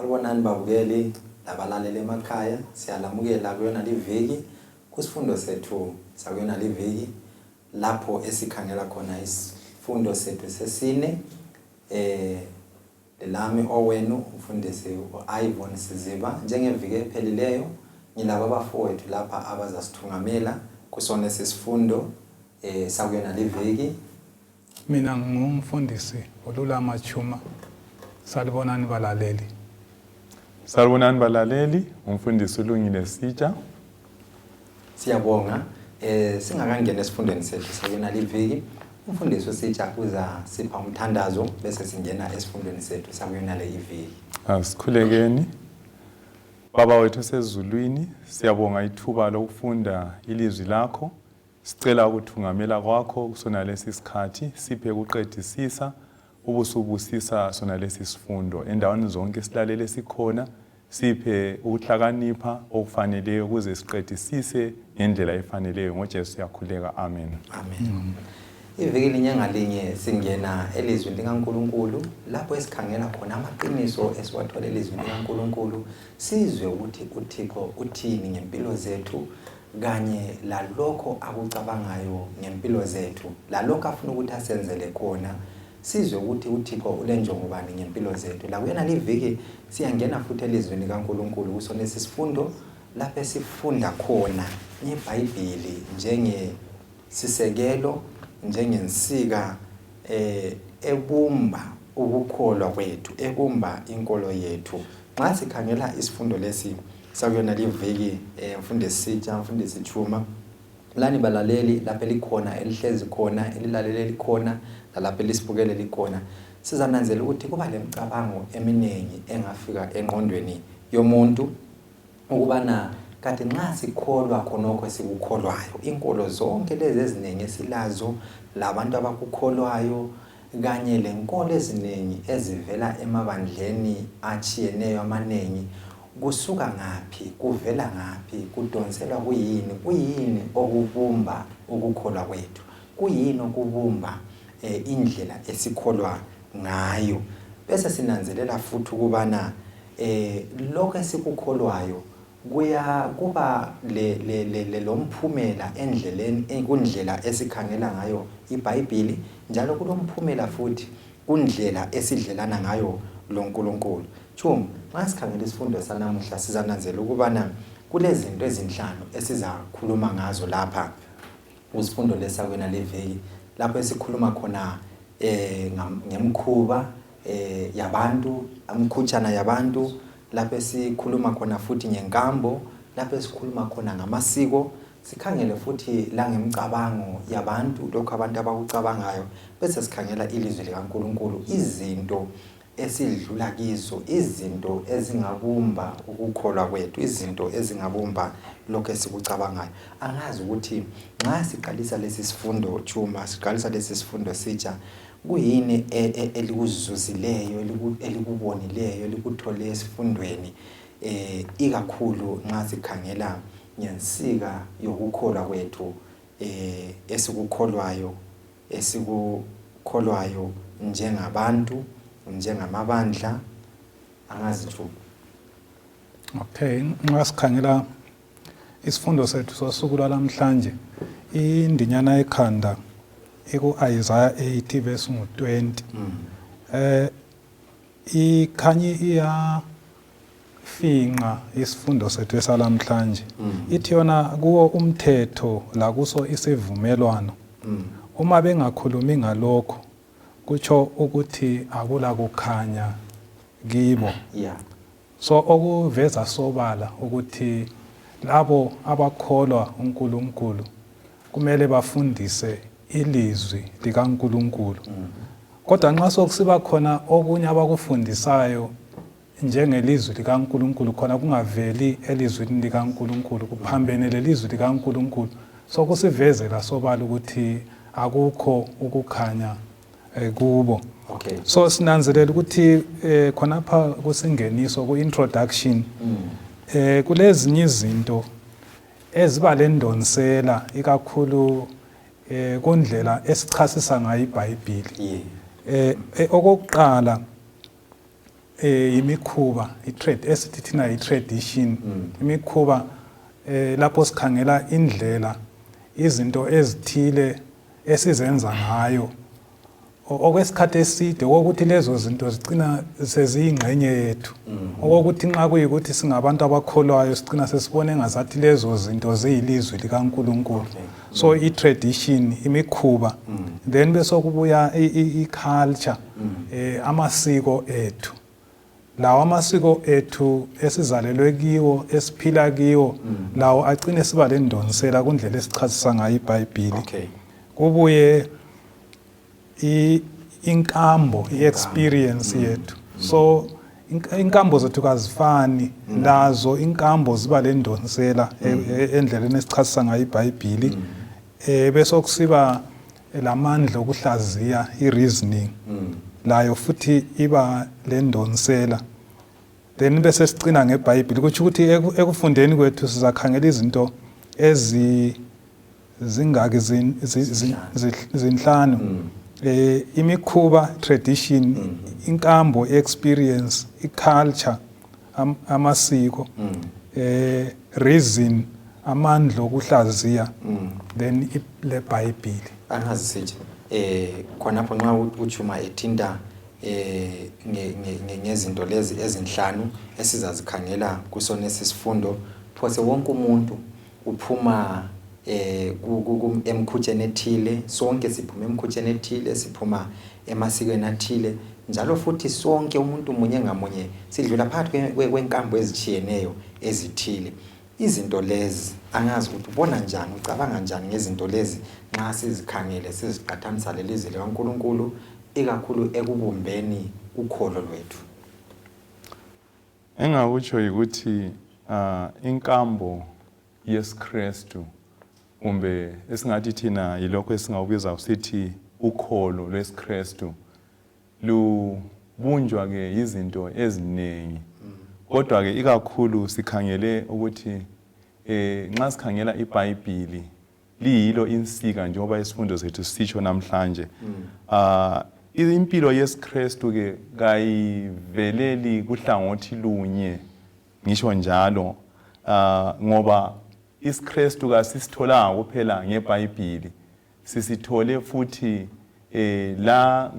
Salibonani babukeli labalaleli emakhaya, siyalamukela kuyona liviki kusifundo sethu sakuyona liviki lapho esikhangela khona isifundo sethu sesine. Lami owenu umfundisi u-Ivon Siziba. Njengeviki ephelileyo ngilabo abafowethu lapha abazasithungamela kusona esifundo sakuyona liviki. Mina ngingumfundisi uLulama Tshuma. Salibonani balaleli. Salibonani balaleli, umfundisi uLungile Sitsha. Siyabonga. Singakangena esifundweni sethu sakuyona liviki, umfundisi uSitsha uza sipha umthandazo bese singena esifundweni sethu sakuyona le iviki. Asikhulekeni. Baba wethu osezulwini, siyabonga ithuba lokufunda ilizwi lakho. Sicela ukuthungamela kwakho kusona lesi sikhathi, siphe ukuqedisisa, ubusubusisa sona lesi sifundo. Endaweni zonke silalele sikhona, siphe ukuhlakanipha okufaneleyo ukuze siqedisise ngendlela efaneleyo. NgoJesu siyakhuleka, amen. Amen. Iviki linye ngalinye singena elizwini likaNkulunkulu lapho esikhangela khona amaqiniso esiwathola elizwini likaNkulunkulu, sizwe ukuthi uThixo uthini ngempilo zethu kanye lalokho akucabangayo ngempilo zethu, lalokho afuna ukuthi asenzele khona, sizwe ukuthi uThixo ulenjongo bani ngempilo zethu. Lakuyona liviki siyangena futhi elizwini likaNkulunkulu kusona sifundo lapho esifunda khona ngeBhayibhili njengesisekelo, njengensika ebumba ukukholwa kwethu, ebumba inkolo yethu. Nxa sikhangela isifundo lesi sakuyona liviki, mfundisi Sitsha, mfundisi Tshuma, lani balaleli lapho elikhona, elihlezi khona, elilalele likhona, lalapho elisibukele likhona, sizananzela ukuthi kuba lemicabango eminingi engafika engqondweni yomuntu ukubana kade nxa sikholwa khonokho esikukholwayo, inkolo zonke lezi eziningi esilazo, labantu abakukholwayo, kanye lenkolo eziningi ezivela emabandleni atshiyeneyo amaningi, kusuka ngaphi, kuvela ngaphi, kudonselwa kuyini, kuyini okubumba ukukholwa kwethu, kuyini okubumba indlela esikholwa ngayo. Bese sinanzelela futhi ukubana lokho esikukholwayo kuya kuba le le le lomphumela endleleni, kundlela esikhangela ngayo iBhayibhili, njalo kulomphumela futhi kundlela esidlelana ngayo loNkulunkulu. Chum, nxa sikhangela isifundo sanamuhla sizananzela ukubana kulezinto ezinhlanu esizakhuluma ngazo lapha kusifundo lesakwena leviki, lapho esikhuluma khona ngemkhuba yabantu, imkhutshana yabantu, lapho esikhuluma khona futhi ngenkambo, lapho esikhuluma khona ngamasiko, sikhangele futhi langemcabango yabantu, lokho abantu abakucabangayo, bese sikhangela ilizwi likaNkulunkulu, izinto esidlula kizo, izinto ezingabumba ukukholwa kwethu, izinto ezingabumba lokho esikucabangayo. Angazi ukuthi nxa siqalisa lesi sifundo Tshuma, siqalisa lesi sifundo sitsha, kuyini elikuzuzileyo, elikubonileyo, elikuthole esifundweni, ikakhulu nxa sikhangela ngensika yokukholwa kwethu, esikukholwayo njengabantu, njengamabandla? Angazi Tshuma. Okay, nxa sikhangela isifundo sethu sosuku lwalamhlanje, indinyana ekhanda iku-Isaiah 8 verse ngu-20. Ikhanye iyafinqa isifundo sethu esalamhlanje. Ithi yona kuwo umthetho lakuso isivumelwano, uma bengakhulumi ngalokho kutsho ukuthi akula kukhanya kibo. So okuveza sobala ukuthi labo abakholwa uNkulunkulu kumele bafundise ilizwi likaNkulunkulu. Kodwa nxa sokusiba khona okunye abakufundisayo njengelizwi likaNkulunkulu, khona kungaveli elizwini likaNkulunkulu, kuphambene lelizwi likaNkulunkulu, sokusivezela sobala ukuthi akukho ukukhanya kubo. So sinanzelela ukuthi khonapha kusingeniso, ku-introduction, kulezinye izinto eziba lendonsela ikakhulu kundlela esichasisa ngayo iBhayibhili. Okokuqala, Imikhuba, i-trade esithi thina yi-tradition, imikhuba lapho sikhangela indlela izinto ezithile esizenza ngayo okwesikhathi eside, okokuthi lezo zinto zigcina seziyingxenye yethu, okokuthi nxa kuyikuthi singabantu abakholwayo sigcina sesibone ngazathi lezo zinto ziyilizwi likaNkulunkulu. So i-tradition, imikhuba, then bese kubuya i-culture, amasiko ethu lawo, amasiko ethu esizalelwe kiwo, esiphila kiwo, lawo agcine siba lendonsela kundlela esichasisa ngayo iBhayibheli. Kubuye inkambo, i-experience yethu. So inkambo zethu kazifani, lazo inkambo ziba lendonsela endleleni esichasisa ngayo iBhayibheli. Bese kusiba lamandla okuhlaziya, i-reasoning, layo futhi iba lendonsela. Then bese sicina ngeBhayibheli. Kutsho ukuthi ekufundeni kwethu sizakhangela izinto ezi zingaki? Zinhlanu: imikhuba, tradition, inkambo, experience, iculture, amasiko, reason, amandla okuhlaziya, then leBhayibheli. Angazi sithi khonapho nxa uChuma ethinta ngezinto lezi ezinhlanu esizazikhangela kusonesi sifundo, phose wonke umuntu uphuma emkhutsheni ethile. Sonke siphuma emkhutsheni ethile, siphuma emasikweni athile, njalo futhi sonke, umuntu munye ngamunye, sidlula phakathi kwenkambo ezitshiyeneyo ezithile. Izinto lezi, angazi ukuthi ubona njani, ucabanga njani ngezinto lezi nxa sizikhangele, siziqathanisa lelizwi likaNkulunkulu, ikakhulu ekubumbeni ukholo lwethu. Engakutsho yikuthi inkambo yesiKristu, kumbe esingathi thina yilokho esingawubiza sithi ukholo lwesiKristu, lubunjwa ke izinto eziningi, kodwa ke ikakhulu sikhangele ukuthi nxa sikhangela iBhayibhili liyilo insika, njengoba isifundo sethu sisitsho namhlanje. Impilo yesiKristu ke kayiveleli kuhlangothi lunye, ngisho njalo, ngoba isiKristu kasisitholanga kuphela ngeBhayibhili, sisithole futhi la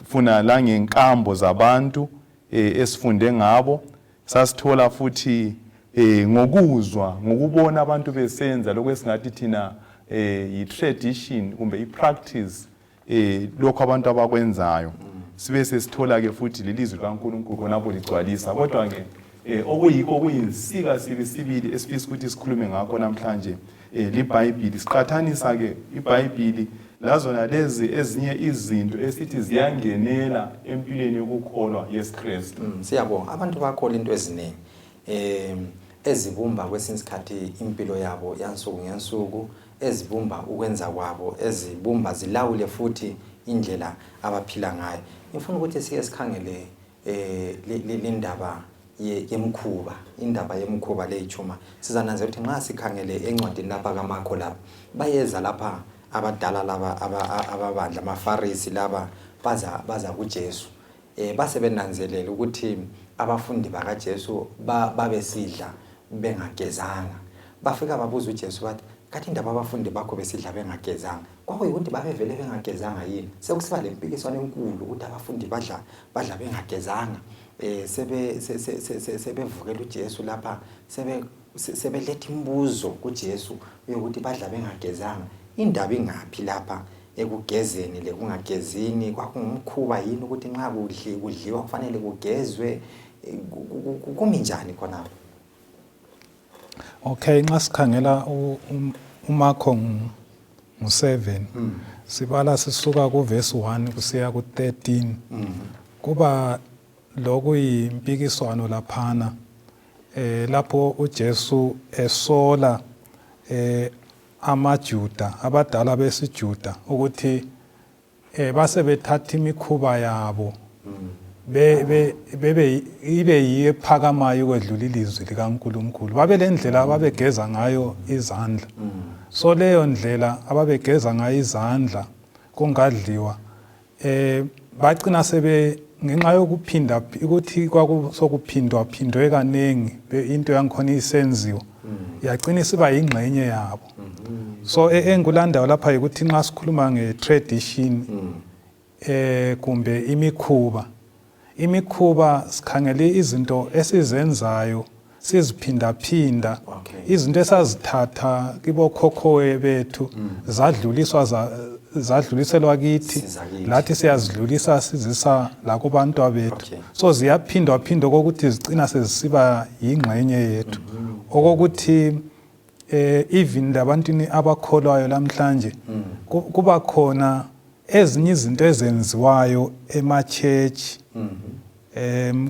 funa la ngenkambo zabantu esifunde ngabo, sasithola futhi ngokuzwa, ngokubona abantu besenza lokho esingathi thina yi-tradition kumbe i-practice, lokho abantu abakwenzayo. Sibe sesithola ke futhi lelizwi likaNkulunkulu khonapho ligcwalisa. Kodwa ke okuyikho okuyinsika sibi sibili esifisa ukuthi sikhulume ngakho namhlanje liBhayibhili. Siqathanisa ke iBhayibhili lazona lezi ezinye izinto esithi ziyangenela empilweni yokukholwa yesiKristu. Siyabonga. Abantu bakhola into eziningi ezibumba kwesinye isikhathi impilo yabo yansuku ngensuku, ezibumba ukwenza kwabo, ezibumba zilawule futhi indlela abaphila ngayo. Ngifuna ukuthi sike sikhangele le ndaba yemkhuba, indaba yemkhuba le, Chuma. Sizananzela ukuthi nxa sikhangele encwadini lapha kaMakho, lapha bayeza lapha abadala laba ababandla, amaFarisi laba, baza kuJesu, base benanzelela ukuthi abafundi bakaJesu babesidla bengagezanga. Bafika babuza uJesu bathi, "Kathi indaba abafundi bakho besidla bengagezanga?" Kwakuyikuthi babevele bengagezanga yini? Sekusiba lempikiswano enkulu ukuthi abafundi badla bengagezanga. Sebe sebevukela uJesu lapha, sebeletha imibuzo kuJesu yokuthi badla bengagezanga. Indaba ingaphi lapha ekugezeni lekungagezini? Kwakungumkhuba yini ukuthi nxa kudliwa kufanele kugezwe? Kumi njani khonapho? Okay, nxa sikhangela uMarko ngu-7, sibala sisuka kuvesi 1 kusiya ku-13, kuba lokuyimpikiswano laphana lapho uJesu esola amaJuda, abadala besiJuda, ukuthi base bethatha imikhuba yabo be bebe ibe yiyo ephakamayo ukwedlula ilizwi likaNkulunkulu. Babe lendlela ababegeza ngayo izandla, so leyo ndlela ababegeza ngayo izandla kungadliwa, bagcina sebe Ngenxa yokuphinda ukuthi kwakusokuphindwa phindwe kaningi into yangikhona isenziwa yagcina isiba yingxenye yabo. So engikulandayo lapha ukuthi nxa sikhuluma nge-tradition kumbe imikhuba, imikhuba sikhangele izinto esizenzayo siziphindaphinda, izinto esazithatha kibokhokho bethu zadluliswa zadluliselwa kithi, lathi siyazidlulisa sizisa lakubantwa bethu. So ziyaphindwa phindwa kokuthi zicina sezisiba yingxenye yethu, okokuthi even labantwini abakholwayo lamhlanje kuba khona ezinye izinto ezenziwayo ema-church,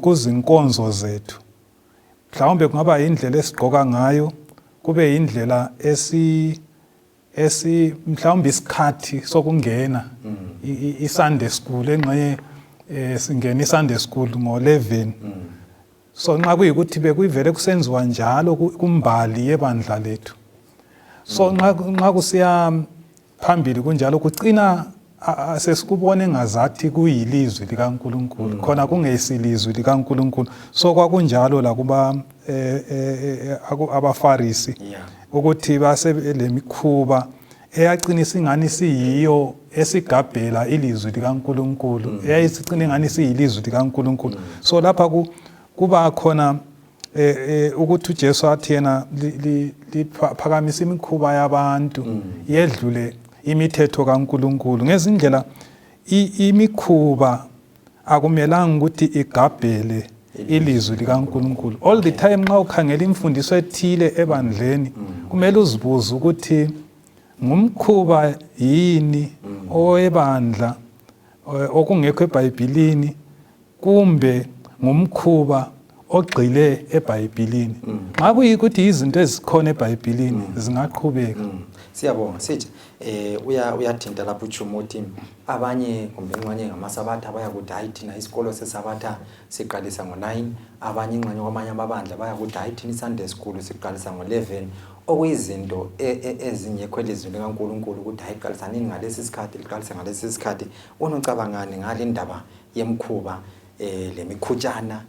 kuzinkonzo zethu. Mhlawumbe kungaba indlela esigqoka ngayo, kube indlela esi mhlawumbe isikhathi sokungena i-Sunday school, engxenye singena i-Sunday school ngo-11. So nxa kuyikuthi bekuyivele kusenziwa njalo kumbali yebandla lethu, so nxa kusiya phambili kunjalo kucina sesikubona engazathi kuyilizwi likaNkuluNkulu, khona kungesilizwi likaNkuluNkulu. So kwakunjalo lakuba abaFarisi, ukuthi base lemikhuba eyagcina isingani siyiyo esigabhela ilizwi likaNkuluNkulu, eyayisicina ingani siyilizwi likaNkuluNkulu. So lapha kuba khona ukuthi uJesu athi yena liphakamisa imikhuba yabantu yedlule imithetho kaNkuluNkulu. Ngezindlela imikhuba akumelanga ukuthi igabhele ilizwi likaNkuluNkulu. All the time nxa ukhangela imfundiso ethile ebandleni, kumele uzibuze ukuthi ngumkhuba yini owebandla okungekho eBhayibhilini, kumbe ngumkhuba ogxile eBhayibhilini. Nxa kuyikuthi izinto ezikhona eBhayibhilini zingaqhubeka. Siyabonga sithi uyathinta lapho uChuma uthi abanye kumbe ingxenye ngamasabatha bayakuthi hayi thina isikolo sesabatha siqalisa ngo-9, abanye ingxenye kwamanye amabandla bayakuthi hayi thina i-Sunday school siqalisa ngo-11, okuyizinto ezingekho elizwini likaNkulunkulu ukuthi hayi qalisanini ngalesi sikhathi, liqalise ngalesi sikhathi. Wena ucabangani ngale ndaba yemkhuba lemikhutshana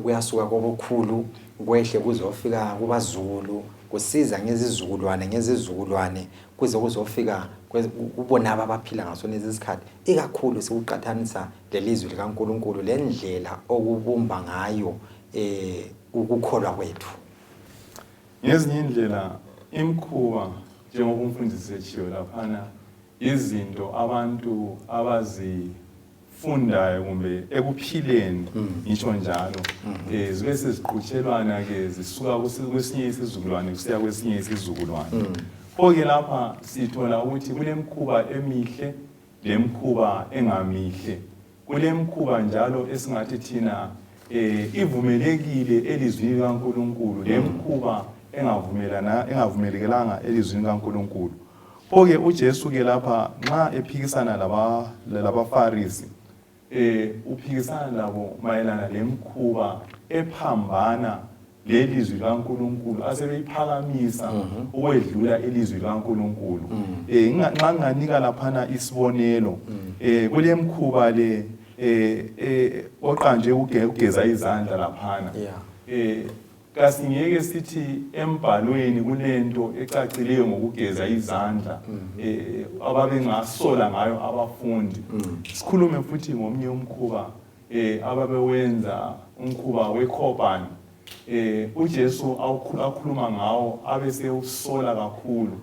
kuyasuka kobokhulu kwehle kuzofika kubazukulu, kusiza ngezizukulwane ngezizukulwane kuze kuzofika kubonaba abaphila ngaso lesi sikhathi, ikakhulu sikuqathanisa lelizwi likaNkulunkulu lendlela okubumba ngayo ukukholwa kwethu? Ngezinye indlela imikhuba, njengoba umfundisi etshiyo laphana, izinto abantu abazifundayo kumbe ekuphileni, ngitsho njalo, zibe seziqhutshelwana ke zisuka kwesinye isizukulwane kusiya kwesinye isizukulwane. Pho-ke lapha sithola ukuthi kulemikhuba emihle lemikhuba engamihle, kulemikhuba njalo esingathi thina ivumelekile elizwini likaNkulunkulu lemikhuba engavumelekelanga elizwini likaNkulunkulu. Pho-ke uJesu ke lapha nxa ephikisana labaFarisi, uphikisana labo mayelana lemikhuba ephambana lelizwi likaNkulunkulu asebeyiphakamisa ukwedlula ilizwi likaNkulunkulu. Nxa nginganika laphana isibonelo, kulemikhuba le oqanjwe ukugeza izandla laphana. Kasingeke sithi embhalweni kulento ecacileyo ngokugeza izandla ababengasola ngayo abafundi. Sikhulume futhi ngomnye umkhuba ababewenza, umkhuba wekhobani, uJesu akhuluma ngawo abesewusola kakhulu.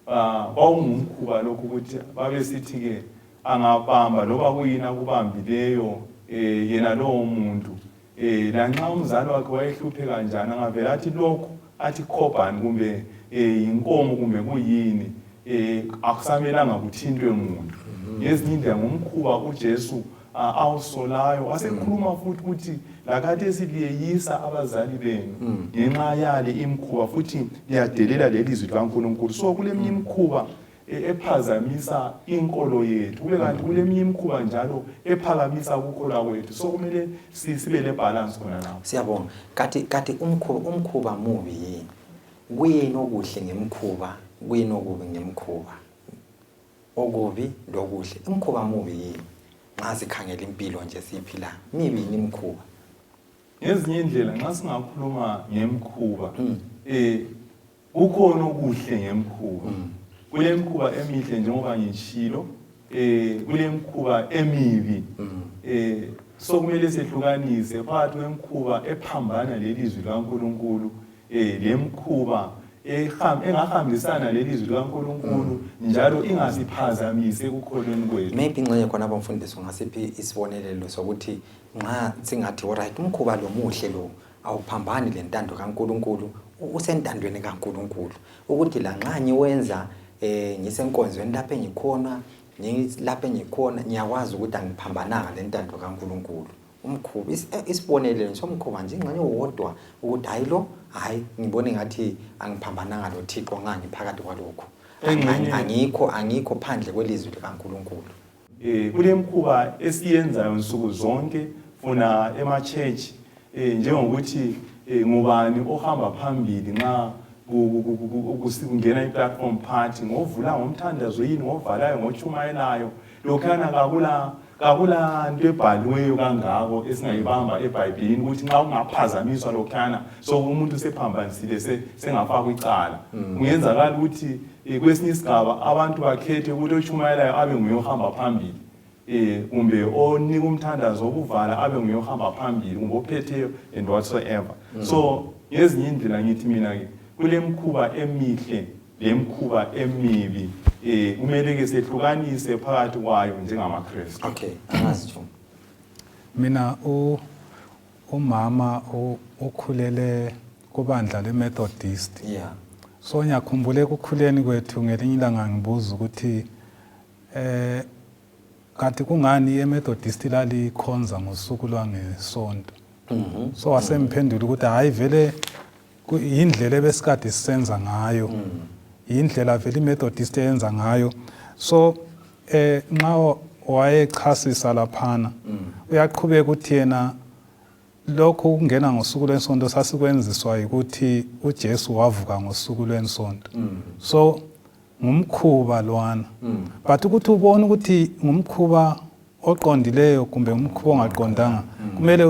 Kwakungumkhuba lokhu ukuthi babesithi ke angabamba loba kuyini akubambileyo yena lowo muntu, lanxa umzali wakhe wayehlupheka njani, angavela athi lokhu athi khobani kumbe yinkomo kumbe kuyini, akusamelanga kuthintwe muntu. Ngezinye indlela ngumkhuba uJesu awusolayo, wasekhuluma futhi ukuthi lakathesi liyeyisa abazali benu ngenxa yale imikhuba, futhi liyadelela lelizwi likaNkulunkulu. So kuleminye imikhuba ephazamisa inkolo yethu, kube kanti kuleminye imikhuba njalo ephakamisa ukukholwa kwethu. So kumele sibe le balance khona lapho. Siyabonga. Kathi umkhuba mubi yini? Kuyini okuhle ngemikhuba? Kuyini okubi ngemikhuba? Okubi lokuhle. Umkhuba mubi yini? Nxa sikhangela impilo nje siyiphilayo, mibi yini imikhuba? Ngezinye indlela nxa singakhuluma ngemikhuba, kukhona okuhle ngemikhuba. Kulemikhuba emihle njengoba ngitshilo, kulemikhuba emibi. So kumele sehlukanise phakathi kwemikhuba ephambana lelizwi likaNkulunkulu, lemikhuba engahambisana lelizwi likaNkulunkulu njalo ingasiphazamise ekukholweni kwethu. Maybe ingxenye khona mfundisi ungasiphi isibonelelo sokuthi nxa singathi alright, umkhuba lo muhle lo, awuphambani lentando kaNkulunkulu, usentandweni kaNkulunkulu, ukuthi lanxa ngiwenza ngisenkonzweni lapho engikhona, lapho engikhona ngiyakwazi ukuthi angiphambananga lentando kaNkulunkulu. Umkhuba, isibonelelo somkhuba nje ingxenye owodwa ukuthi hayi lo, hayi ngibone ngathi angiphambananga loThixo nxa ngiphakathi kwalokhu, angikho phandle kwelizwi likaNkulunkulu. Kulemikhuba esiyenzayo nsuku zonke funa ema-church, njengokuthi ngubani ohamba phambili nxa kungena i-platform party, ngovula ngomthandazo yini, ngovalayo, ngotshumayelayo. Lokhuyana kakula nto ebhaliweyo kangako esingayibamba eBhayibhelini ukuthi nxa kungaphazamiswa lokhuyana so umuntu sephambanisile, sengafakwa icala. Kungenzakala ukuthi kwesinye isigaba abantu bakhethe ukuthi otshumayelayo abe nguye ohamba phambili, kumbe onika umthandazo wokuvala abe nguye ohamba phambili, kumbe ophetheyo and whatsoever. So ngezinye indlela ngithi mina-ke kulemikhuba emihle lemikhuba emibi, kumele ke sehlukanise phakathi kwayo njengamaKristu. Okay, angazi Chuma. Mina umama ukhulele kubandla leMethodist. So ngiyakhumbula ekukhuleni kwethu ngelinye ilanga ngibuza ukuthi kanti kungani iMethodist lalikhonza ngosuku lwangesonto. So wasemphendula ukuthi hayi vele yindlela ebesikade sisenza ngayo, yindlela vele iMethodist eyenza ngayo. So nxa wayechasisa laphana uyaqhubeka ukuthi yena lokhu kungena ngosuku lwensonto sasikwenziswa ukuthi uJesu wavuka ngosuku lwensonto. So ngumkhuba lwana, but ukuthi ubone ukuthi ngumkhuba oqondileyo kumbe umkhuba ongaqondanga, kumele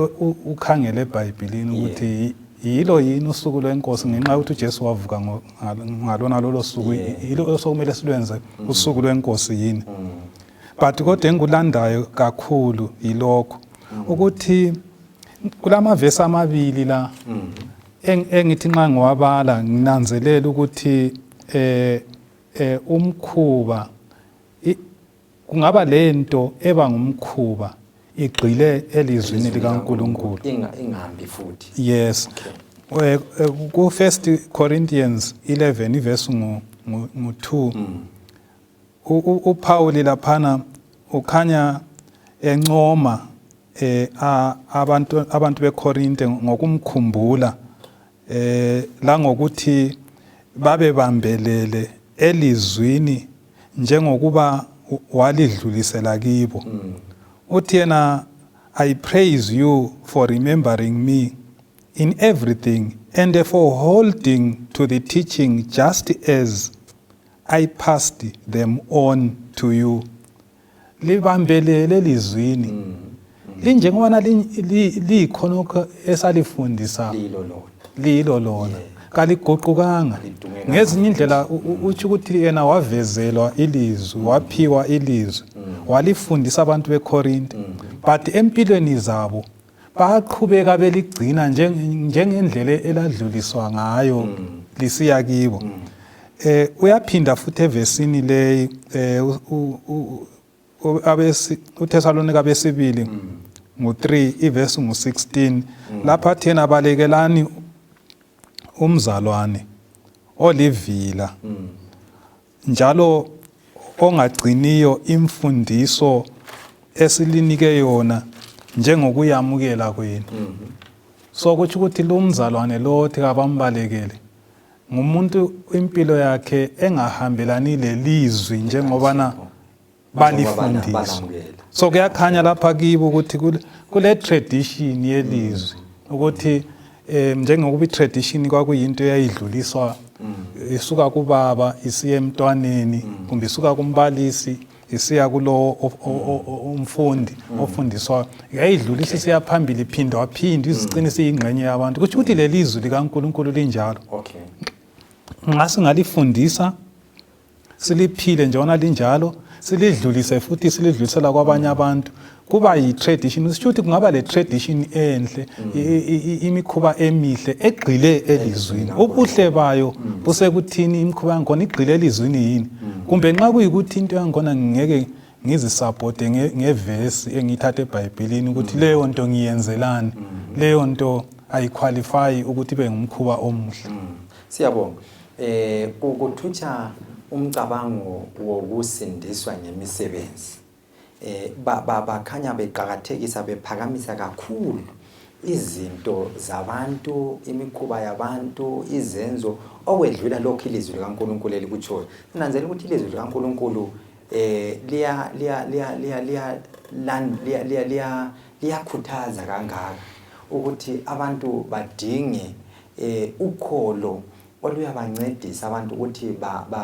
ukhangele eBhayibhilini ukuthi yilo yini usuku lwenkosi, ngenxa yokuthi uJesu wavuka ngalona lolo suku, yilo sokumele silwenze usuku lwenkosi yini. But kodwa engikulandayo kakhulu yilokho ukuthi kulamavesi amabili la engithi nxa ngiwabala nginanzelela ukuthi umkhuba kungaba lento eba ngumkhuba igxile elizwini likaNkulunkulu, ingahambi futhi. Yes. Ku 1 Corinthians 11 iverse ngu 2, uPaul laphana ukhanya encoma abantu beKorinte ngokumkhumbula, langokuthi babebambelele elizwini njengokuba walidlulisela kibo. Uthi yena, "I praise you for remembering me in everything and for holding to the teaching just as I passed them on to you." Libambelele elizwini linjengobana liyikhonokho esalifundisa, lilo lona, liyilo lona, kaliguqukanga. Kalidungekanga. Ngezinye indlela utsho ukuthi yena wavezelwa ilizwi, waphiwa ilizwi, walifundisa abantu beKorinte, but empilweni zabo baqhubeka beligcina njengendlela eladluliswa ngayo lisiya kibo. Uyaphinda futhi evesini leyi, uThesalonika besibili ngu-3 ivesi ngu-16, lapha thina balekelani umzalwane olivila njalo ongagciniyo imfundiso esilinike yona njengokuyamukela kwenu. So kutsho ukuthi lo mzalwane lo othi kabambalekele ngumuntu impilo yakhe engahambelani lelizwi njengobana balifundiswa. Balamukela. So kuyakhanya lapha kibo ukuthi kule tradition yelizwi, ukuthi njengokuba i-tradition kwakuyinto eyayidluliswa isuka kubaba isiye emntwaneni, kumbe isuka kumbalisi. isiya kulowo umfundi ofundiswayo yayidlulisa isiya phambili iphindwa phindwa izicine isiyingxenye yabantu. Kusho ukuthi leli zwi likaNkulunkulu linjalo. Nxa singalifundisa siliphile njengona linjalo, silidlulise futhi silidlulisela kwabanye abantu, kuba yi-tradition. Sisho ukuthi kungaba le tradition enhle, imikhuba emihle egxile elizwini. Ubuhle bayo busekuthini imikhuba yangikhona igxile elizwini yini, kumbe nxa kuyikuthi into yangikhona ngingeke ngizisapote ngevesi engiyithatha eBhayibhelini ukuthi leyo nto ngiyenzelani, leyo nto ayiqualify ukuthi ibe ngumkhuba omuhle. Siyabonga. Kuthutsha umcabango wokusindiswa ngemisebenzi. Bakhanya beqakathekisa, bephakamisa kakhulu izinto zabantu, imikhuba yabantu, izenzo, okwedlula lokhu ilizwi likaNkulunkulu elikutshoyo. Sinanzela ukuthi ilizwi likaNkulunkulu liya liya liya liya liya liya liya liya liyakhuthaza kangaka ukuthi abantu badinge ukholo oluyabancedisa abantu ukuthi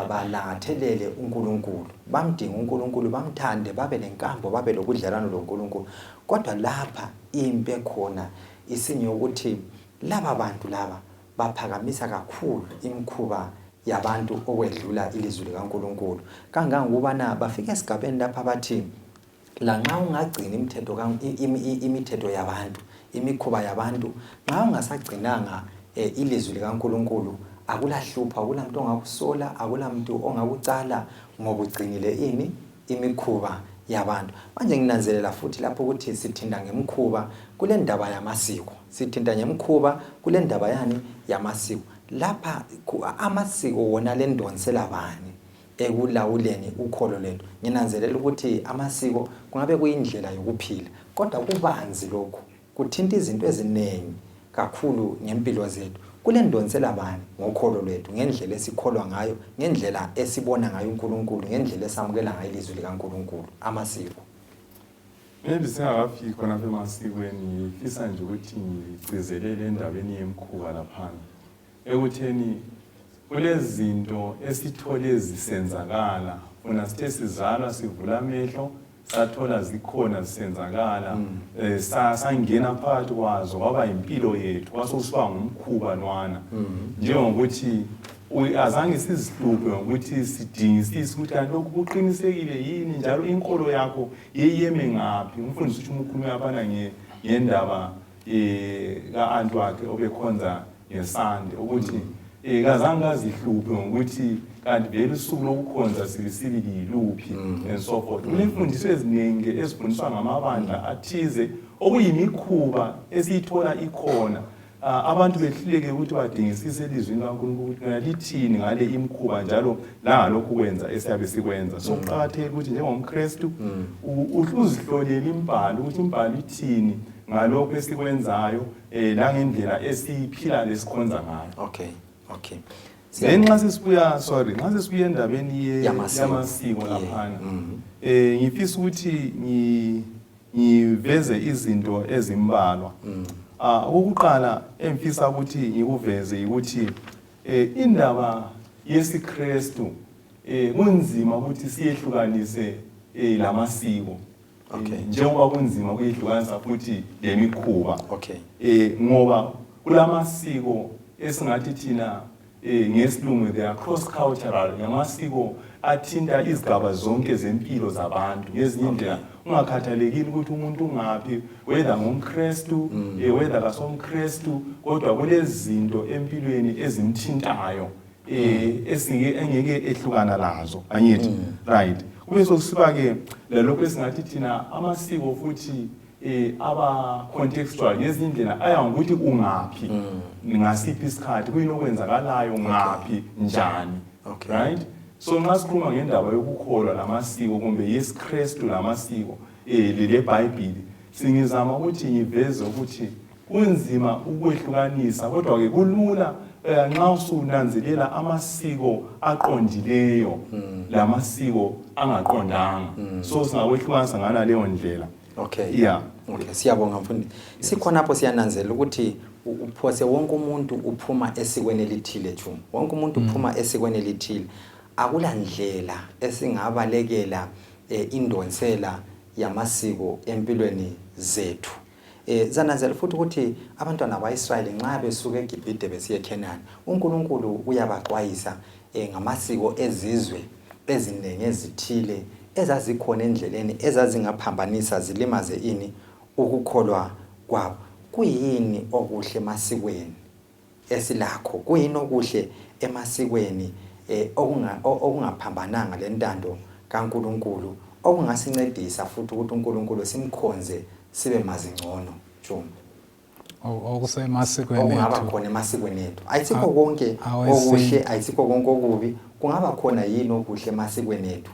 balangathelele uNkulunkulu, bamdinge uNkulunkulu, bamthande, babe lenkambo, babe lobudlelwano loNkulunkulu. Kodwa lapha impi ekhona isinyokuthi laba bantu laba baphakamisa kakhulu imikhuba yabantu okwedlula ilizwi likaNkulunkulu, kangangokubana bafika esigabeni lapha bathi lanxa ungagcini imithetho imithetho yabantu, imikhuba yabantu, nxa ungasagcinanga ilizwi likaNkulunkulu, akulahlupho, akulamuntu ongakusola, akulamuntu ongakucala ngoba ugcinile ini imikhuba yabantu. Manje nginanzelela futhi lapho ukuthi sithinta ngemikhuba kule ndaba yamasiko, sithinta ngemikhuba kule ndaba yani yamasiko. Lapha amasiko wona lendonsela bani ekulawuleni ukholo lwethu? Nginanzelela ukuthi amasiko kungabe kuyindlela yokuphila, kodwa kubanzi lokhu, kuthinta izinto eziningi kakhulu ngempilo zethu. Kule ndonsela bani ngokholo lwethu, ngendlela esikholwa ngayo, ngendlela esibona ngayo uNkulunkulu, ngendlela esamukela ngayo ilizwi likaNkulunkulu, amasiko? Maybe singakafiki khonapha emasikweni, ngifisa nje ukuthi ngigcizelele endabeni yemikhuba laphana, ekutheni kulezinto esithole zisenzakala funa sithe sizalwa sivula amehlo sathola zikhona zisenzakala, sangena phakathi kwazo, kwaba impilo yethu, kwasekusiba ngumkhuba lwana, njengokuthi azange sizihluphe ngokuthi sidingisise ukuthi kanti lokhu kuqinisekile yini, njalo inkolo yakho yeyeme ngaphi. Umfundisi uthi umukhulume laphana ngendaba ka-anti wakhe obekhonza ngesande, ukuthi kazange kazihluphe ngokuthi kanti vele usuku lokukhonza sibisibili yiluphi, and so forth. Kunemfundiso eziningi ezifundiswa ngamabandla athize okuyimikhuba esiyithola ikhona, abantu behluleke ukuthi badingisise elizwini kaNkulunkulu ukuthi lona lithini ngale imikhuba njalo langalokhu kwenza esiyabe sikwenza. So kuqakathekile ukuthi njengomKristu uzihlolele imbhalo ukuthi imbhalo ithini ngalokhu esikwenzayo, langendlela esiphila lesikhonza ngayo. Okay. Then nxa sesibuya, sorry, nxa sesibuya endabeni yamasiko laphana, ngifisa ukuthi ngiveze izinto ezimbalwa. Okokuqala engifisa ukuthi ngikuveze ukuthi indaba yesiKristu kunzima ukuthi siyehlukanise lamasiko. Njengoba kunzima ukuyehlukanisa futhi lemikhuba. Ngoba kulamasiko esingathi thina ngesilungu they are cross cultural, ngamasiko athinta izigaba zonke zempilo zabantu ngezinye indlela, ungakhathalekile ukuthi umuntu ungaphi, whether ngumKristu, whether kasomKristu, kodwa kulezinto empilweni ezimthintayo esingeke engeke ehlukana lazo, angithi? Right, kube sokusiba ke lalokho esingathi thina amasiko futhi aba contextual ngezinye indlela, aya ngokuthi ungaphi, ngasiphi isikhathi, kuyini okwenzakalayo, ngaphi, njani. Right, so nxa sikhuluma ngendaba yokukholwa lamasiko kumbe yesiKristu lamasiko leleBhayibhili, singizama ukuthi ngiveze ukuthi kunzima ukwehlukanisa, kodwa ke kulula nxa usunanzelela amasiko aqondileyo lamasiko angaqondanga. So singakwehlukanisa ngana leyo ndlela. Yeah. Okay, siyabonga mfundi. Sikhonapho siyananzelela ukuthi uphose wonke umuntu uphuma esikweni elithile, Chuma. Wonke umuntu uphuma esikweni elithile. Akula ndlela esingabalekela. Indonsela yamasiko empilweni zethu. Zananzela futhi ukuthi abantwana bakwa-Israyeli nxa besuka eGibhide besiya eKhenani, uNkulunkulu uyabaxwayisa ngamasiko ezizwe ezinengi ezithile ezazikhona endleleni ezazingaphambanisa zilimaze ini ukukholwa kwabo. Kuyini okuhle emasikweni Esilakho? Kuyini okuhle emasikweni okungaphambananga lentando kaNkulunkulu okungasincedisa futhi ukuthi uNkulunkulu simkhonze sibe mazi ngcono? Tshuma. Okusemasikweni okungaba khona emasikweni ethu ayisikho konke okuhle, ayisikho konke okubi. Kungaba khona yini okuhle emasikweni ethu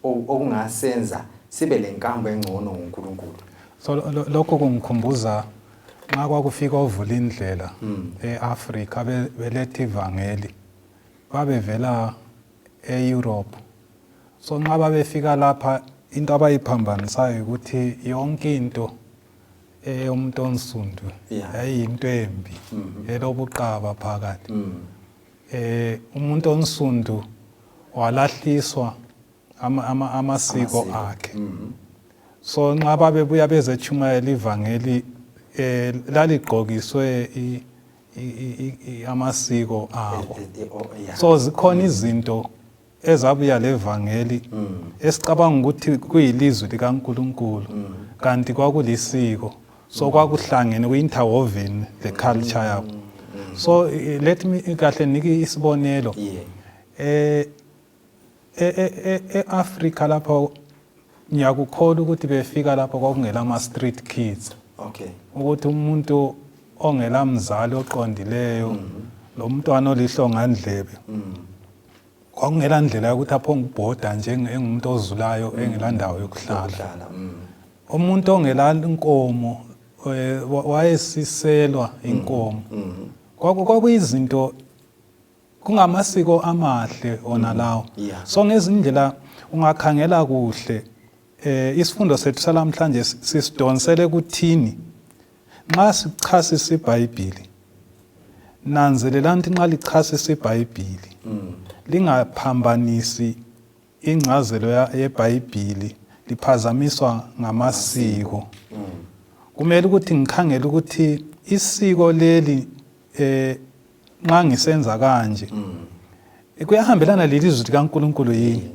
okungasenza sibe lenkambo engcono ngoNkulunkulu? So lokho kungikhumbuza nxa kwakufika ovulindlela e-Afrika beletha ivangeli, babevela e-Europe. So nxa babefika lapha, into abayiphambanisayo ukuthi yonke into eyomuntu onsundu yayiyinto embi elobuqaba phakathi. Umuntu onsundu walahliswa amasiko akhe. So nxa babebuya bezechumayela ivangeli, laligqokiswe amasiko abo. So zikhona izinto ezabuya levangeli esicabanga ukuthi kuyilizwi likaNkulunkulu, kanti kwakulisiko. So kwakuhlangene, kuyi-interwoven the culture yabo. So let me kahle nike isibonelo. E-Afrika lapho ngiyakukholwa ukuthi befika lapho kwakungela ama-street kids, ukuthi umuntu ongela mzali oqondileyo, lo mntwana olihlongandlebe, kwakungela ndlela yokuthi aphonge ubhoda nje engumuntu ozulayo engela ndawo yokuhlala. Yokuhlala. Umuntu ongela nkomo, wayesiselwa inkomo. Kwakuyizinto kungamasiko amahle ona lawo. So ngezindlela ungakhangela kuhle, isifundo sethu salamhlanje sisidonsele kuthini nxa sichasisa iBhayibhili. Nanzelelani ukuthi nxa lichasisa iBhayibhili lingaphambanisi ingcazelo yeBhayibhili liphazamiswa ngamasiko. Kumele ukuthi ngikhangele ukuthi isiko leli, nxa ngisenza kanje, kuyahambelana lelizwi likaNkulunkulu yini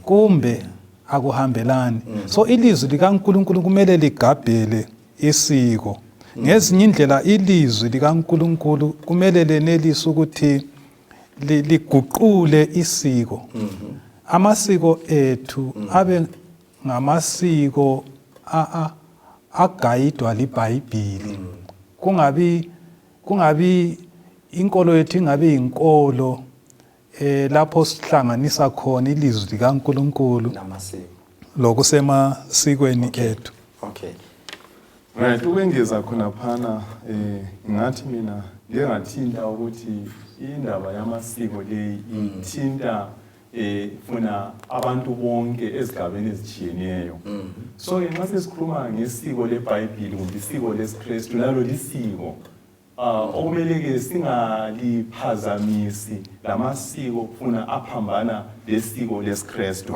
kumbe akuhambelani. So ilizwi likaNkulunkulu kumele ligabhele isiko. Ngezinye indlela ilizwi likaNkulunkulu kumele lenelise ukuthi liguqule isiko. Amasiko ethu abe ngamasiko agayidwa liBhayibhili. Kungabi inkolo yethu ingabi inkolo lapho sihlanganisa khona ilizwi likaNkulunkulu namasiko lokusemasikweni ethu. Right, ukwengeza khonaphana, ngathi mina ngike ngathinta ukuthi indaba yamasiko leyi ithinta funa abantu bonke ezigabeni ezitshiyeneyo. So ke nxa sesikhuluma ngesiko leBhayibhili kumbe isiko lesiKristu, nalo lisiko okumele ke singaliphazamisi lamasiko funa aphambana lesiko lesiKristu.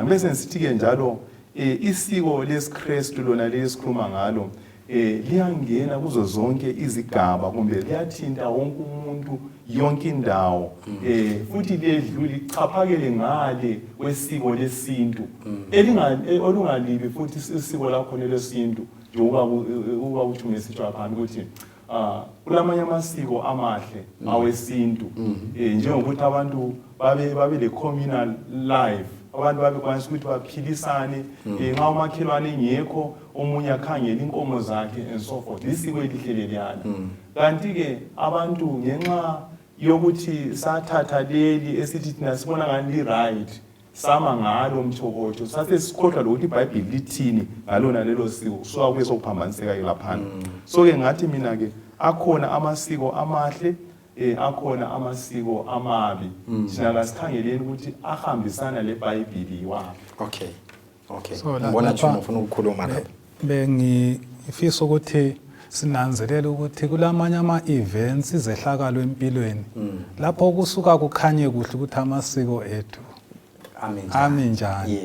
Bese ngisithi ke njalo, isiko lesiKristu lona lesikhuluma ngalo liyangena kuzo zonke izigaba kumbe liyathinta wonke umuntu yonke indawo, futhi liyedlula ichaphakele ngale kwesiko lesintu olungalibi futhi isiko lakhona lesintu, njengoba uba uthi ngesitsho laphana ukuthi kulamanye amasiko amahle awesintu, njengokuthi abantu babe le communal life, abantu babekwanisa ukuthi baphilisane, nxa umakhelwane engekho omunye akhangele inkomo zakhe and so forth. Lisiko elihle leliyana. Kanti-ke abantu ngenxa yokuthi sathatha leli esithi thina sibona ngani li-right, sama ngalo mtshokotsho, sase sikhohlwa lokuthi iBhayibhili lithini ngalona lelo siko, kusuka kube sokuphambaniseka-ke laphana. So-ke ngathi mina-ke akhona amasiko amahle, akhona amasiko amabi. Thina kasikhangeleni ukuthi ahambisana leBhayibhili yiwaphi. Okay. So, Ngibona Chuma ufuna ukukhuluma lapha. Bengifisa ukuthi sinanzelele ukuthi kulamanye ama-events, izehlakalo empilweni, lapho kusuka kukhanye kuhle ukuthi amasiko ethu Ame njani. Ame njani.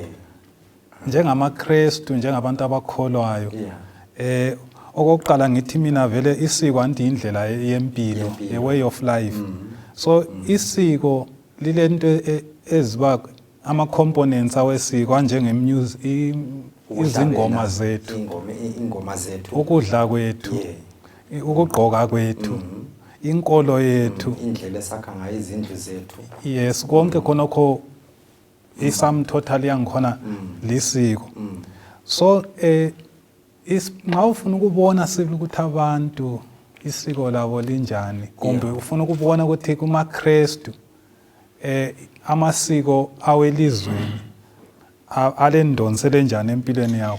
NjengamaKristu, njengabantu abakholwayo, okokuqala ngithi mina vele isiko anti indlela yempilo, a way of life. So isiko lilento eziba ama components awesiko anjenge music, izingoma zethu, ingoma zethu, ukudla kwethu, ukugqoka kwethu, inkolo yethu, indlela esakha ngayo izindlu zethu. Yes, konke khonokho i-sum total yangikhona lisiko. So nxa ufuna ukubona sibili ukuthi abantu isiko labo linjani, kumbe ufuna ukubona ukuthi kumaKristu amasiko awelizweni alendonsele njani empilweni yawo,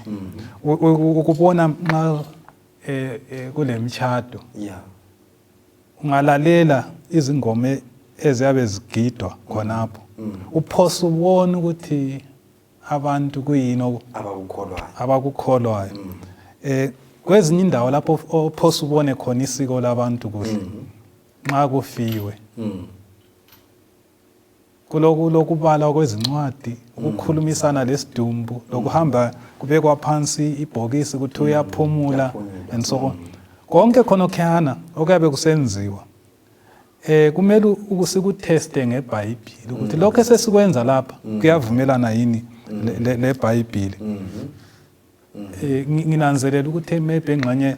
ukubona nxa kulemtshado, ungalalela izingoma eziyabe zigidwa khonapho, uphosa ubone ukuthi abantu kuyini abakukholwayo. Kwezinye indawo lapho ophosa ubone khona isiko labantu kuhle, nxa kufiwe, kulokubala kwezincwadi, ukukhulumisana lesidumbu, lokuhamba kubekwa phansi ibhokisi ukuthi uyaphumula and so on. Konke khonokhuyana okuyabe kusenziwa, kumele ukusikutheste ngeBhayibhili ukuthi lokho esesikwenza lapha kuyavumelana yini leBhayibhili. Nginanzelela ukuthi maybe engxenye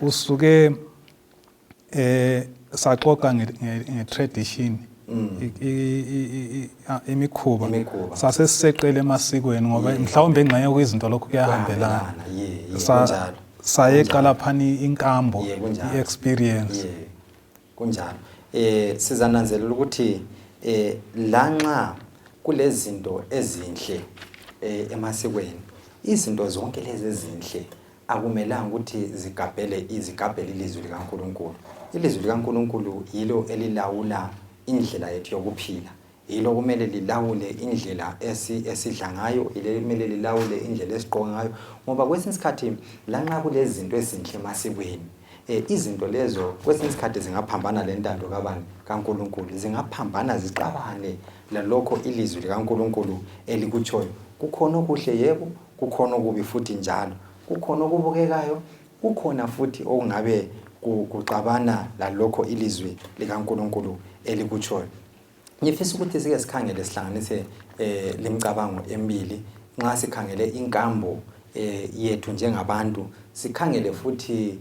usuke saxoxa nge-tradition, imikhuba, sasesiseqele emasikweni, ngoba mhlawumbe engxenye kwizinto lokhu kuyahambelana. Sayeqa laphani inkambo, i-experience. Kunjalo. Sizananzelela ukuthi lanxa kulezinto ezinhle emasikweni, izinto zonke lezi ezinhle akumelanga ukuthi zigabhele ilizwi likaNkulunkulu. Ilizwi likaNkulunkulu yilo elilawula indlela yethu yokuphila, yilo kumele lilawule indlela esidla ngayo, yilo kumele lilawule indlela esigqoka ngayo, ngoba kwesinye isikhathi lanxa kulezinto ezinhle emasikweni, izinto lezo kwesinye isikhathi zingaphambana lentando kabani, kaNkulunkulu, zingaphambana zixabane lalokho ilizwi likaNkulunkulu elikutshoyo. Kukhona okuhle, yebo, kukhona okubi futhi njalo, kukhona okubukekayo, kukhona futhi okungabe kuxabana lalokho ilizwi likaNkulunkulu elikutshoyo. Ngifisa ukuthi sike sikhangele, sihlanganise lemicabango emibili nxa sikhangele inkambo yethu njengabantu, sikhangele futhi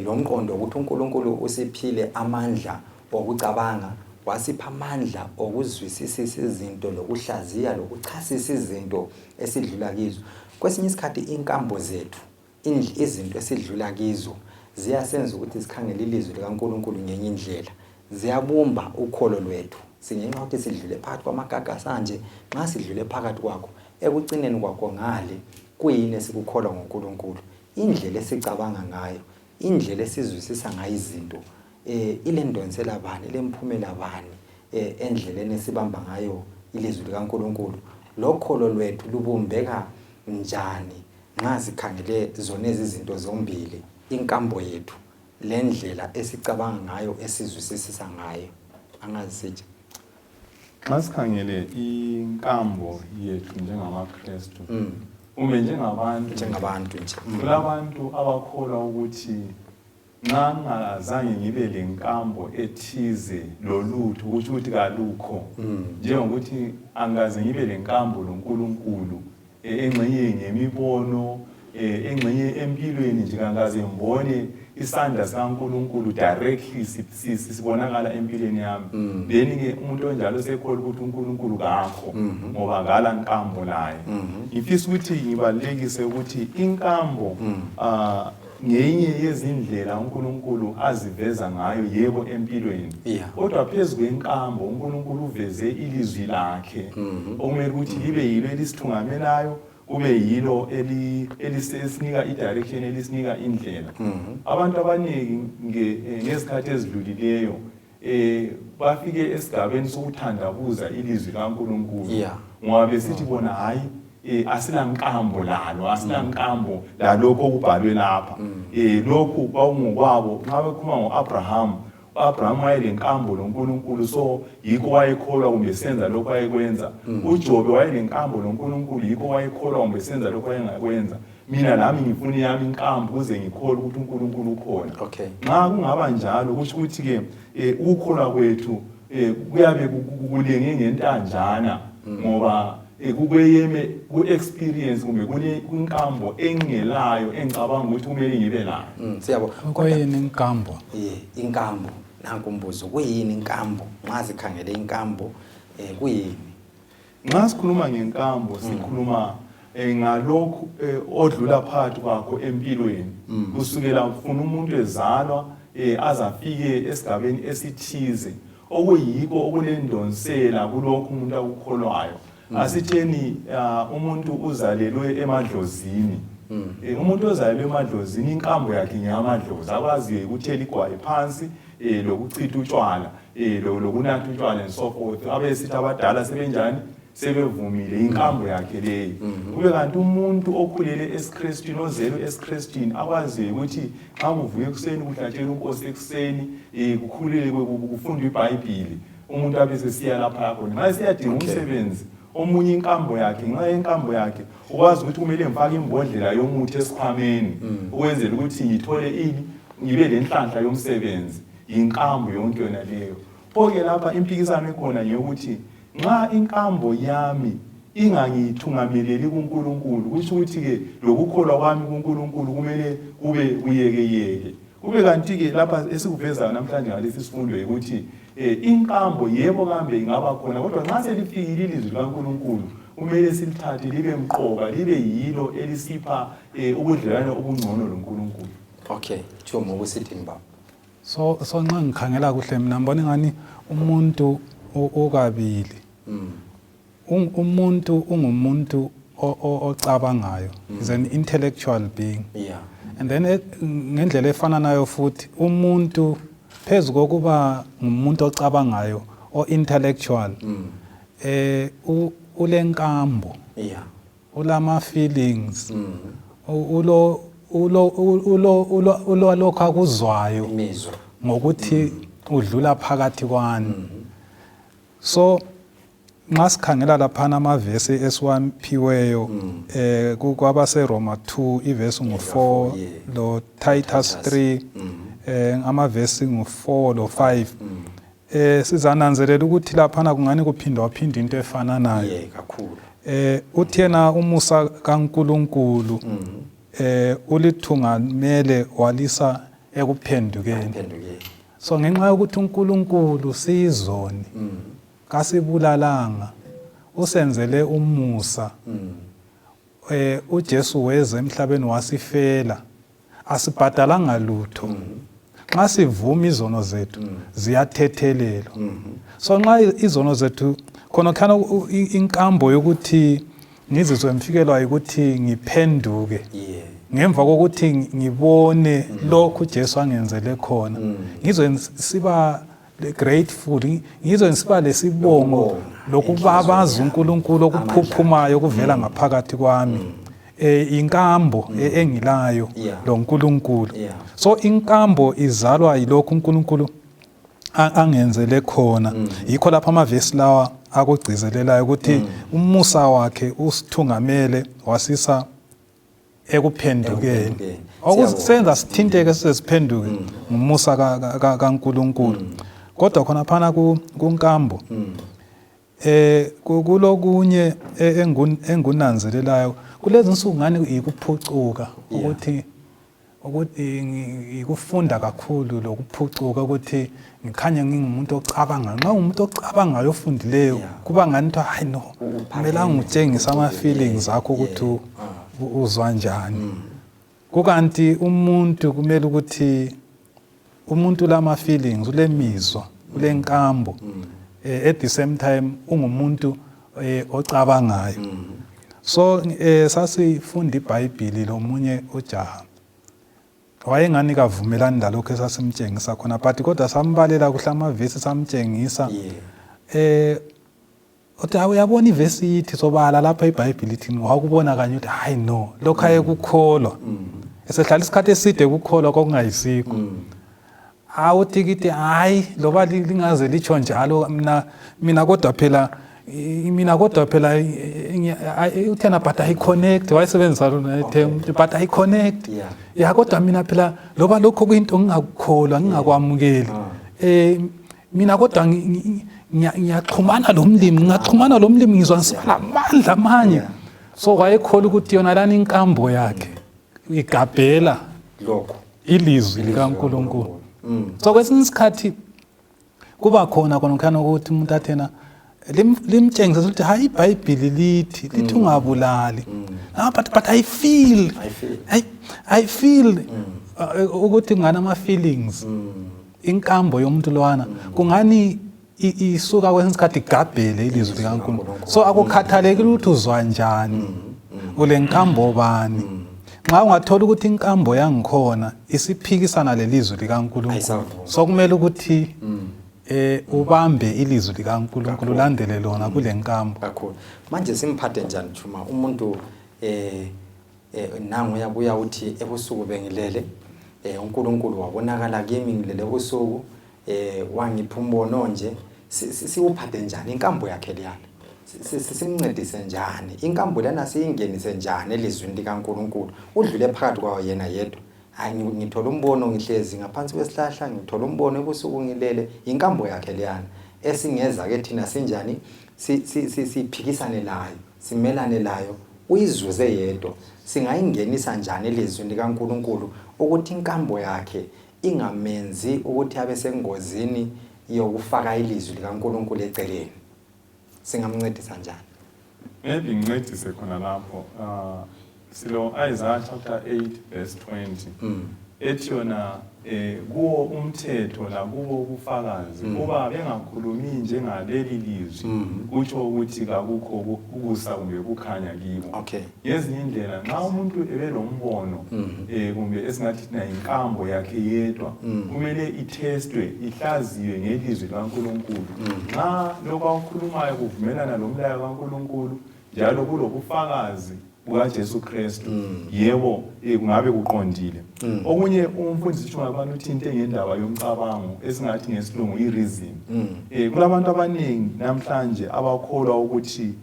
lomqondo ukuthi uNkulunkulu usiphile amandla okucabanga, wasipha amandla okuzwisisisa izinto, lokuhlaziya, lokuchasisa izinto esidlula kizo. Kwesinye isikhathi inkambo zethu, izinto esidlula kizo, ziyasenza ukuthi sikhangele ilizwi likaNkulunkulu ngenye indlela, ziyabumba ukholo lwethu. Singenxa ukuthi sidlule phakathi kwamagagasi anje, nxa sidlule phakathi kwakho, ekucineni kwakho ngale kuyini esikukholwa ngoNkulunkulu, indlela esicabanga ngayo, indlela esizwisisa ngayo izinto, ilendonsela bani, ilemphumela bani endleleni esibamba ngayo ilizwi likaNkulunkulu. Lokholo lwethu lubumbeka njani nxa sikhangele zona izinto zombili, inkambo yethu lendlela esicabanga ngayo, esizwisisisa ngayo. Angazi sitsha. Nxa sikhangele inkambo yethu njengamaKristu, kumbe njengabantu, njengabantu nje, kulabantu abakholwa ukuthi nxa ngingazange ngibe lenkambo ethize lolutho, kusho ukuthi kalukho. Njengokuthi angikaze ngibe lenkambo loNkulunkulu, engxenye ngemibono, engxenye empilweni nje kangikaze ngibone isandla sikaNkulunkulu directly sibonakala empilweni yami. Then-ke umuntu onjalo sekholwa ukuthi uNkulunkulu kakho, ngoba kala nkambo laye. Ngifisa ukuthi ngibalulekise ukuthi inkambo ngenye yezindlela uNkulunkulu aziveza ngayo, yebo, empilweni. Kodwa phezu kwenkambo uNkulunkulu uveze ilizwi lakhe, okumele ukuthi libe yilo elisithungamelayo, kube yilo elisinika i-direction, elisinika indlela. Abantu abaningi ngezikhathi ezidlulileyo bafike esigabeni sokuthandabuza ilizwi kaNkulunkulu, ngoba besithi bona hayi, asilankambo lalo, asilankambo lalokho okubhalwe lapha. Lokhu kwakungokwabo. Nxa bekhuluma ngo-Abraham, U-Abraham wayelenkambo loNkulunkulu, so yikho wayekholwa kumbe senza lokho ayekwenza. UJobe wayelenkambo loNkulunkulu, yikho wayekholwa kumbe senza lokho ayengakwenza. Mina lami ngifuna yami inkambo ukuze ngikholwe ukuthi uNkulunkulu ukhona. Nxa kungaba njalo, kusho ukuthi-ke ukukholwa kwethu kuyabe kulenge ngentanjana, ngoba kukweyeme ku-experience kumbe kwinkambo engingelayo engicabanga ukuthi kumele ngibe nayo. Siyabonga. Kuyini inkambo? Inkambo, nanku umbuzo, kuyini inkambo? Nxa sikhangele inkambo, kuyini? Nxa sikhuluma ngenkambo, sikhuluma ngalokhu odlula phakathi kwakho empilweni. Kusukela ufuna umuntu ezalwa azafike esigabeni esithize, okuyikho okulendonsela kulokhu umuntu akukholwayo. Asitheni umuntu uzalelwe emadlozini. Umuntu ozalelwe emadlozini, inkambo yakhe ngeyamadlozi, akwaziyo ukuthela igwayi phansi, lokuchitha utshwala, lokunatha utshwala and so forth. Abesithi abadala sebenjani, sebevumile, inkambo yakhe leyo. Kube kanti umuntu okhulele esiKrestwini, ozelwe esiKrestwini, akwaziyo ukuthi nxa kuvuka ekuseni kuhlatshelwa inkosi ekuseni, kukhulekwe, kufundwe iBhayibhili, umuntu abe sesiya lapha khona. Nxa esiyadinga umsebenzi, omunye inkambo yakhe, nxa inkambo yakhe ukwazi ukuthi kumele ngifake imbodlela yomuthi esikhwameni ukwenzela ukuthi ngithole ini, ngibe lenhlanhla yomsebenzi. Yinkambo yonke yona leyo. Pho-ke lapha impikisano ekhona ngeyokuthi nxa inkambo yami ingangithungameleli kuNkulunkulu, kusho ukuthi-ke lokukholwa kwami kuNkulunkulu kumele kube kuyekeyeke. Kube kanti-ke lapha esikuvezayo namhlanje ngalesi sifundo yikuthi inkambo yebo kambe ingaba khona, kodwa nxa selifikile ilizwi likaNkulunkulu kumele silithathe libe mqoka, libe yilo elisipha ubudlelwane obungcono loNkulunkulu. Okay, Chumo, kusithini baba? So nxa ngikhangela kuhle mina ngibona ingani umuntu okabili. Umuntu ungumuntu ocabangayo, is an intellectual being. And then ngendlela efananayo futhi umuntu phezu kokuba ngumuntu ocabangayo o-intellectual, ulenkambo. Ulama feelings. Ulo ulo ulo ulo ulo lokho akuzwayo imizwa ngokuthi udlula phakathi kwani. So nxa sikhangela laphana amavesi esiwaphiweyo, kwabaseRoma 2 ivesi ngu-4 lo Titus 3 amavesi ngu-4 lo 5, sizananzelela ukuthi laphana kungani kuphindwa phinda into efananayo. Yeah, kakhulu. Uthi yena umusa kaNkulunkulu ulithungamele walisa ekuphendukeni. Ekuphendukeni. So ngenxa yokuthi uNkulunkulu siyizoni, kasibulalanga, usenzele umusa. uJesu weza emhlabeni wasifela, asibhadalanga lutho. Nxa sivuma izono zethu ziyathethelelwa. So nxa izono zethu khona khana inkambo yokuthi ngizizwe ngifikelwa ukuthi ngiphenduke ngemva kokuthi ngibone lokhu uJesu angenzele khona, ngizwe siba grateful, ngizwe ngisiba lesibongo lokubabaza uNkulunkulu okuphuphumayo okuvela ngaphakathi kwami. Inkambo engilayo loNkulunkulu. So inkambo izalwa yilokhu uNkulunkulu angenzele khona. Yikho lapha amavesi lawa akugcizelelayo ukuthi umusa wakhe usithungamele wasisa ekuphendukeni. Okusenza sithinteke size siphenduke ngumusa kaNkulunkulu. Kodwa khona phana kunkambo kulokunye engunanzelelayo kulezi insuku ngani ikuphucuka ukuthi ikufunda kakhulu lokuphucuka ukuthi ngikhanye ngingumuntu ocabangayo. Nxa ungumuntu ocabangayo ofundileyo kuba ngani kuthiwa hayi no, kumele angutshengise ama feelings akho ukuthi uzwa njani. Kukanti umuntu kumele ukuthi umuntu ulama feelings, ulemizwa, ulenkambo, at the same time ungumuntu ocabangayo. So sasifunda iBhayibhili lomunye ujaha, wayengani kavumelani lalokho esasimtshengisa khona, but kodwa sambalela kuhle amavesi samtshengisa. Uthi uyabona ivesi ithi sobala lapha iBhayibhili ithi, wakubona kanye ukuthi hayi no, lokho ayekukholwa esehlala isikhathi eside kukholwa kwakungayisikho. Hawu tikiti hayi loba lingaze litsho njalo mina mina kodwa phela mina kodwa phela uthena but I connect wayesebenzisa lona term but I connect ya kodwa mina phela loba lokho kuyinto ngingakukholwa ngingakwamukeli ah. eh mina kodwa ngiyaxhumana lo mlimi ngingaxhumana lo mlimi ngizwa ngisiba lamandla amanye so wayekholwa ukuthi yona lana inkambo yakhe igabhela lokho ilizwi likaNkulunkulu mm. So kwesinye isikhathi kuba khona khona khana ukuthi umuntu athena limtshengise ukuthi hayi iBhayibheli lithi lithi mm. ungabulali mm. Ah, but I feel I feel ukuthi ngani ama feelings inkambo yomuntu lwana kungani isuka kwesinye isikhathi igabhele ilizwi likaNkulunkulu. So akukhathalekile ukuthi uzwa njani, ule nkambo bani. Nxa ungathola ukuthi inkambo yangikhona isiphikisana lelizwi likaNkulunkulu, so kumele ukuthi eh ubambe ilizwi likaNkulunkulu ulandele lona kule nkambo. Kakhulu. Manje simphathe njani Chuma umuntu eh Eh, nangu uyabuya uthi ebusuku bengilele eh, uNkulunkulu wabonakala kimi ngilele ebusuku eh, wangipha umbono nje. Siwuphathe njani inkambo yakhe leyana? Simncedise njani inkambo leyana? Siyingenise njani elizwini likaNkulunkulu? Udlule phakathi kwawo yena yedwa. Hayi, ngithola umbono ngihlezi ngaphansi kwesihlahla, ngithola umbono ebusuku ngilele. Inkambo yakhe leyana esingeza ke thina sinjani siphikisane layo, simelane layo, uyizuze yedwa. Singayingenisa njani elizwini likaNkulunkulu ukuthi inkambo yakhe ingamenzi ukuthi abe sengozini yokufaka ilizwi likaNkulunkulu eceleni? Singamncedisa njani? Maybe ngincedise khona lapho. Silo Isaiah chapter 8 verse 20. Ethi yona kuwo umthetho lakubo ubufakazi uba bengakhulumi njengaleli lizwi kutsho ukuthi kakukho ukusa kumbe kukhanya kibo. Ngezinye indlela nxa umuntu ebelombono kumbe esingathi thina yinkambo yakhe yedwa kumele ithestwe ihlaziywe ngelizwi likaNkulunkulu. Nxa lokho akukhulumayo kuvumelana lomlayo kaNkulunkulu njalo kulobufakazi bukaJesu Kristu, yebo kungabe kuqondile. Okunye umfundisi Chungabani uthinte ngendaba yomcabango esingathi ngesilungu i-reason. Kulabantu abaningi namhlanje abakholwa ukuthi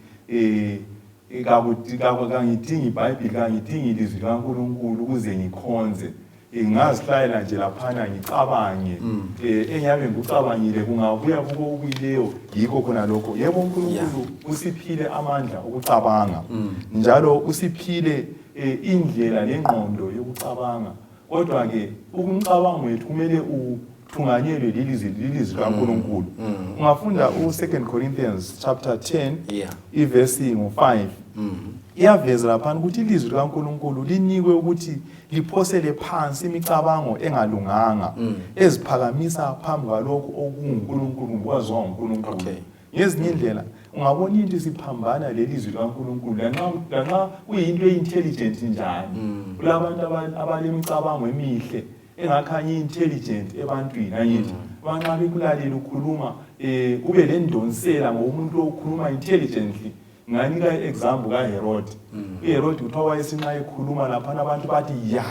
kangidingi iBhayibhili, kangidingi ilizwi likaNkulunkulu ukuze ngikhonze. Ngingazihlayela nje laphana ngicabange engiyabe ngikucabangile kungabuya kuko okuyileyo yikho khona lokho. Yebo, uNkulunkulu usiphile amandla okucabanga njalo usiphile indlela lengqondo yokucabanga, kodwa ke umcabango wethu kumele uthunganyelwe lilizwi likaNkulunkulu. Ungafunda u2 Corinthians chapter 10 ivesi ngo5 iyaveza laphana ukuthi ilizwi likaNkulunkulu linikwe ukuthi liphosele phansi imicabango engalunganga eziphakamisa phambi kwalokhu okunguNkulunkulu kumbe okwaziwa nguNkulunkulu. Ngezinye indlela ungabona into isiphambana lelizwi likaNkulunkulu lanxa kuyinto e-intelligent njani. Kulabantu abalemicabango emihle engakhanya i-intelligent ebantwini, angithi banxa bekulalela ukhuluma kube lendonsela ngomuntu okhuluma intelligently. Nganika i-example kaHerod. UHerod kuthiwa wayesinxa ekhuluma laphana abantu bathi ya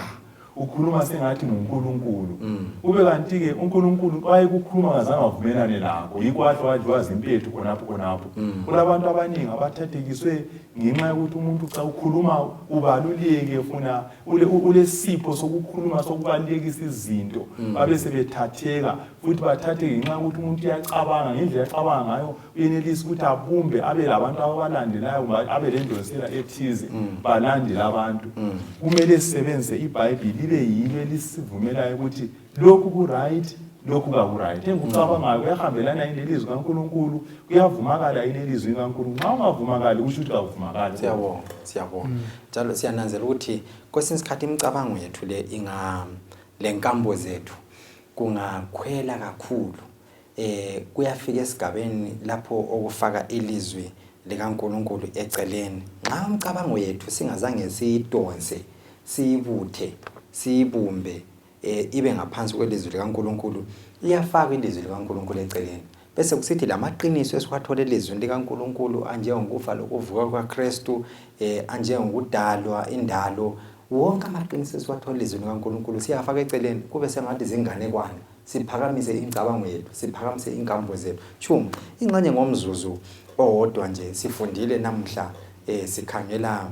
ukhuluma sengathi nguNkulunkulu. Kube kanti-ke uNkulunkulu wayekukhuluma kazange avumelane lakho, yikho wahle wadliwa zimpethu khonapho khonapho. Kulabantu abaningi abathathekiswe ngenxa yokuthi umuntu xa ukhuluma ubaluleke funa ulesipho sokukhuluma sokubalulekisa izinto, babe sebethatheka futhi bathatheke ngenxa yokuthi umuntu uyacabanga ngendlela acabanga ngayo, uyenelisa ukuthi abumbe abe labantu ababalandelayo kumbe abe lendonsela ethize balandele abantu. Kumele sisebenzise iBhayibhili libe yilo elisivumelayo ukuthi lokhu ku-right, lokhu kaku-right. Engikucabangayo kuyahambelana yini lelizwi kaNkulunkulu, kuyavumakala yini elizwini kaNkulunkulu? Nxa ungavumakali kusho ukuthi kakuvumakali. Siyabonga, siyabonga. Njalo siyananzela ukuthi kwesinye isikhathi imicabango yethu le inga lenkambo zethu kungakhwela kakhulu. Kuyafika esigabeni lapho okufaka ilizwi likaNkulunkulu eceleni. Nxa umcabango yethu singazange siyidonse, siyibuthe, siyibumbe ibe ngaphansi kwelizwi likaNkulunkulu, iyafaka ilizwi likaNkulunkulu eceleni. Bese kusithi lamaqiniso esiwathola elizwini likaNkulunkulu anjengokufa lokuvuka kukaKristu, anjengokudalwa indalo, wonke amaqiniso esiwathola elizwini likaNkulunkulu siyafaka eceleni kube sengathi zinganekwane. Siphakamise imicabango yethu, siphakamise inkambo zethu. Chuma, ingxenye ngomzuzu owodwa nje sifundile namuhla eh sikhangela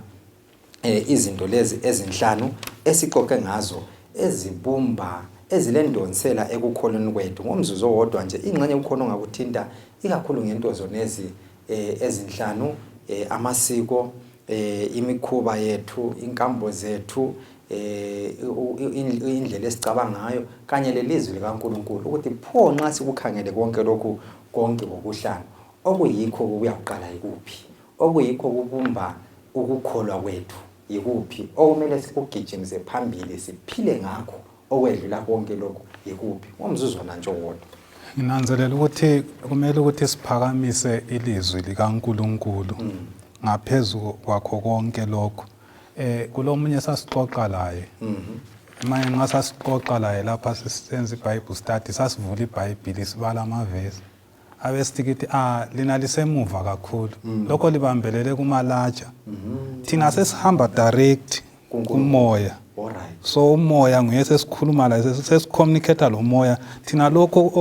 eh izinto lezi ezinhlanu esixoxe ngazo ezibumba ezilendonsela ekukholweni kwethu ngomzuzu owodwa nje ingxenye kukhona ongakuthinta ikakhulu ngento zonezi eh ezinhlanu eh amasiko eh imikhuba yethu inkambo zethu eh indlela esicabanga ngayo kanye lelizwi likaNkuluNkulu ukuthi pho nxa sikukhangele konke lokhu konke ngokuhlanu okuyikho kuyakuqala yikuphi okuyikho kubumba ukukholwa kwethu yikuphi okumele sikugijimise phambili siphile ngakho okwedlula konke lokhu yikuphi ngomzuzwana nje owodwa. Nginanzelela ukuthi kumele ukuthi siphakamise ilizwi likaNkuluNkulu ngaphezu kwakho konke lokhu. Eh kulomunye sasixoxa laye. Manje nxa sasixoxa laye lapha sisenza iBible study sasivula iBhayibhili sibala amavesi. Abesithi kithi ah lina lisemuva kakhulu. Lokho libambelele kumalatsha. Thina sesihamba direct kumoya. Alright. So umoya nguye sesikhuluma la sesicommunicate lo moya thina lokho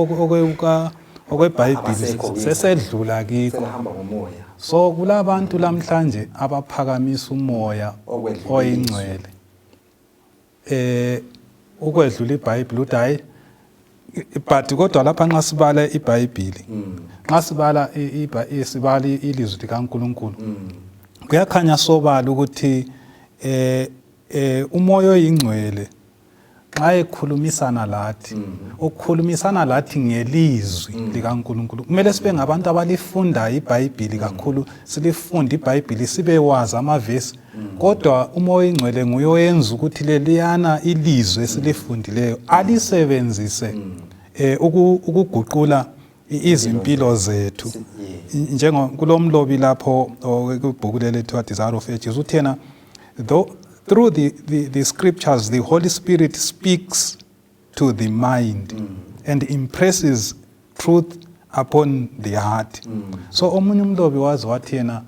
okweBhayibhili Abasekho kikho. sesedlula kikho. Selahamba ngomoya. So kulabantu lamhlanje abaphakamisa umoya Okwedlula oyingcwele. Eh ukwedlula iBhayibhili uthi hayi but kodwa lapha nxa sibala iBhayibhili nxa sibala sibala ilizwi likaNkuluNkulu kuyakhanya sobala ukuthi umoya oyingcwele nxa ekhulumisana lathi ukhulumisana lathi ngelizwi likaNkuluNkulu. Kumele sibe ngabantu abalifundayo iBhayibhili kakhulu, silifunde iBhayibhili sibewazi amavesi, kodwa umoya oyingcwele nguye oyenza ukuthi leliyana ilizwi esilifundileyo alisebenzise ukuguqula izimpilo zethu. Njengo kulomlobi lapho kwibhuku leli ethiwa Desire of Ages uthi yena though through the scriptures the Holy Spirit speaks to the mind and impresses truth upon the heart. So omunye umlobi wazi wathi yena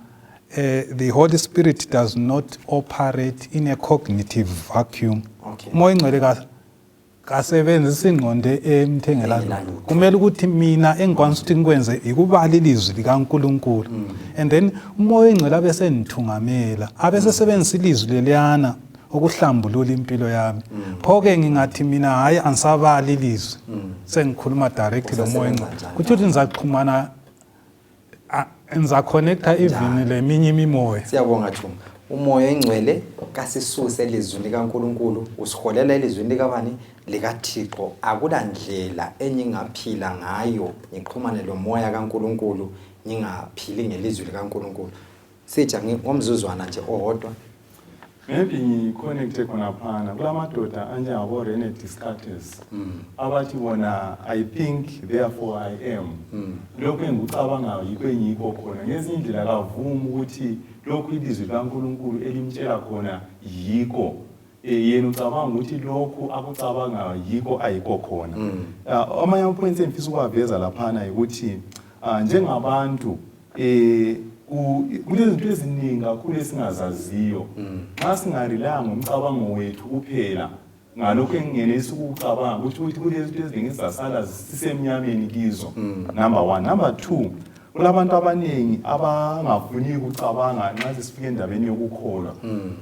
the Holy Spirit does not operate in a cognitive vacuum. Umoya oyingcwele kasebenzisa ingqondo emthengela Engela lutho. Kumele ukuthi mina engikwanisa ukuthi ngikwenze ikubala ilizwi likaNkuluNkulu. And then umoya oyingcwele abe sendithungamela, abe sesebenzisa ilizwi leliyana ukuhlambulula impilo yami. Pho-ke ngingathi mina hhayi angisabali ilizwi, sengikhuluma direct lo moya oyingcwele. Usasebenza njani? Kutsho ukuthi ngizaxhumana, ngizaconnecta even leminye imimoya. Siyabonga Chuma. Umoya oyingcwele kasisuse elizwini likaNkuluNkulu, usiholela elizwini likabani? LikaThixo. Akula ndlela engingaphila ngayo ngixhumane lomoya kaNkuluNkulu ngingaphili ngelizwi likaNkuluNkulu. Sitsha ngomzuzwana nje owodwa. Maybe ngiconnecte khonaphana kulamadoda anjengabo Rene Descartes abathi bona I think therefore I am. Lokhu engikucabangayo yikho engiyikho khona. Ngezinye indlela kavumi ukuthi lokhu ilizwi likaNkuluNkulu elimtshela khona yikho. Yena ucabanga ukuthi lokhu akucabangayo yikho ayikho khona. Amanye ama-points engifisa ukuwaveza laphana yikuthi njengabantu kulezinto eziningi kakhulu esingazaziyo. Nxa singarelaya ngomcabango wethu kuphela ngalokho engingenelisa ukucabanga ukuthi ukuthi kulezinto eziningi ezizasala sisemnyameni kizo. Number 1. Number 2, kulabantu abaningi abangafuni ukucabanga nxa sesifika endabeni yokukholwa.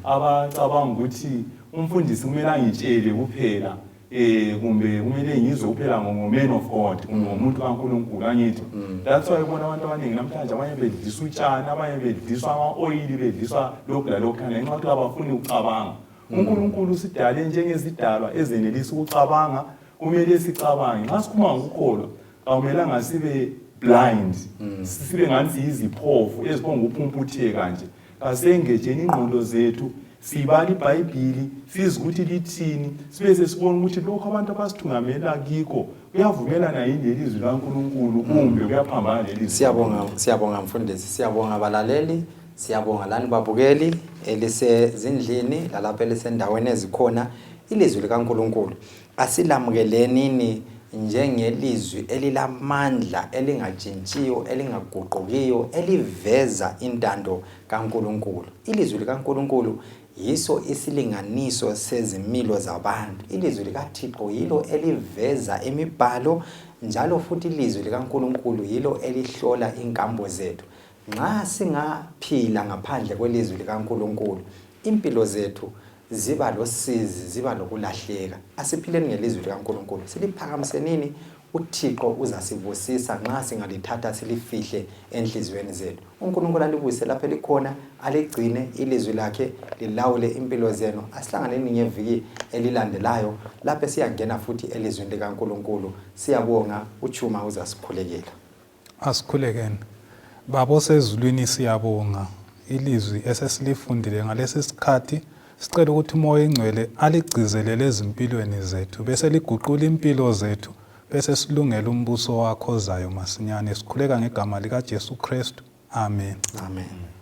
Abacabanga ukuthi umfundisi kumele angitshele kuphela, kumbe kumele ngizwe kuphela ngo-man of God, kumbe ngomuntu kaNkulunkulu, angithi. That's why ubona abantu abaningi namhlanje abanye bedliswa utshani, abanye bedliswa ama-oyili, bedliswa lokhu lalokhu, ngenxa yokuthi abafuni ukucabanga. uNkulunkulu usidale njengezidalwa ezenelisa ukucabanga, kumele sicabange. Nxa sikhuluma ngokukholwa, akumelanga sibe blind, sibe ngathi siyiziphofu eziphonga ukuphumputheka nje. Kasengejeni ingqondo zethu, sibala iBhayibhili, sizwe ukuthi lithini, sibe sesibona ukuthi lokho abantu abasithungamela kikho kuyavumelana yini lelizwi likaNkulunkulu kumbe kuyaphambana lelizwi. Siyabonga, siyabonga mfundisi, siyabonga abalaleli, siyabonga lani babukeli elisezindlini lalapho elisendaweni ezikhona. Ilizwi likaNkulunkulu asilamukelenini njengelizwi elilamandla, elingatshintshiyo, elingaguqukiyo, eliveza intando kaNkulunkulu. Ilizwi likaNkulunkulu Yiso isilinganiso sezimilo zabantu. Ilizwi likaThixo yilo eliveza imibhalo njalo futhi ilizwi likaNkulunkulu yilo elihlola inkambo zethu. Nxa singaphila ngaphandle kwelizwi likaNkulunkulu, impilo zethu ziba losizi, ziba lokulahleka. Asiphileni ngelizwi likaNkulunkulu, siliphakamisenini. UThixo uzasibusisa nxa singalithatha silifihle enhliziyweni zethu. UNkulunkulu alibuse lapho elikhona, aligcine ilizwi lakhe lilawule impilo zenu. Asihlanganeni ngeviki elilandelayo lapho esiyangena futhi elizwini likaNkulunkulu. Siyabonga, uChuma uzasikhulekela. Asikhulekeni. Baba osezulwini siyabonga ilizwi esesilifundile ngalesi sikhathi sicela ukuthi umoya oyingcwele aligcizelele ezimpilweni zethu bese liguqula impilo zethu bese silungela umbuso wakho ozayo masinyane sikhuleka ngegama likaJesu Kristu amen amen.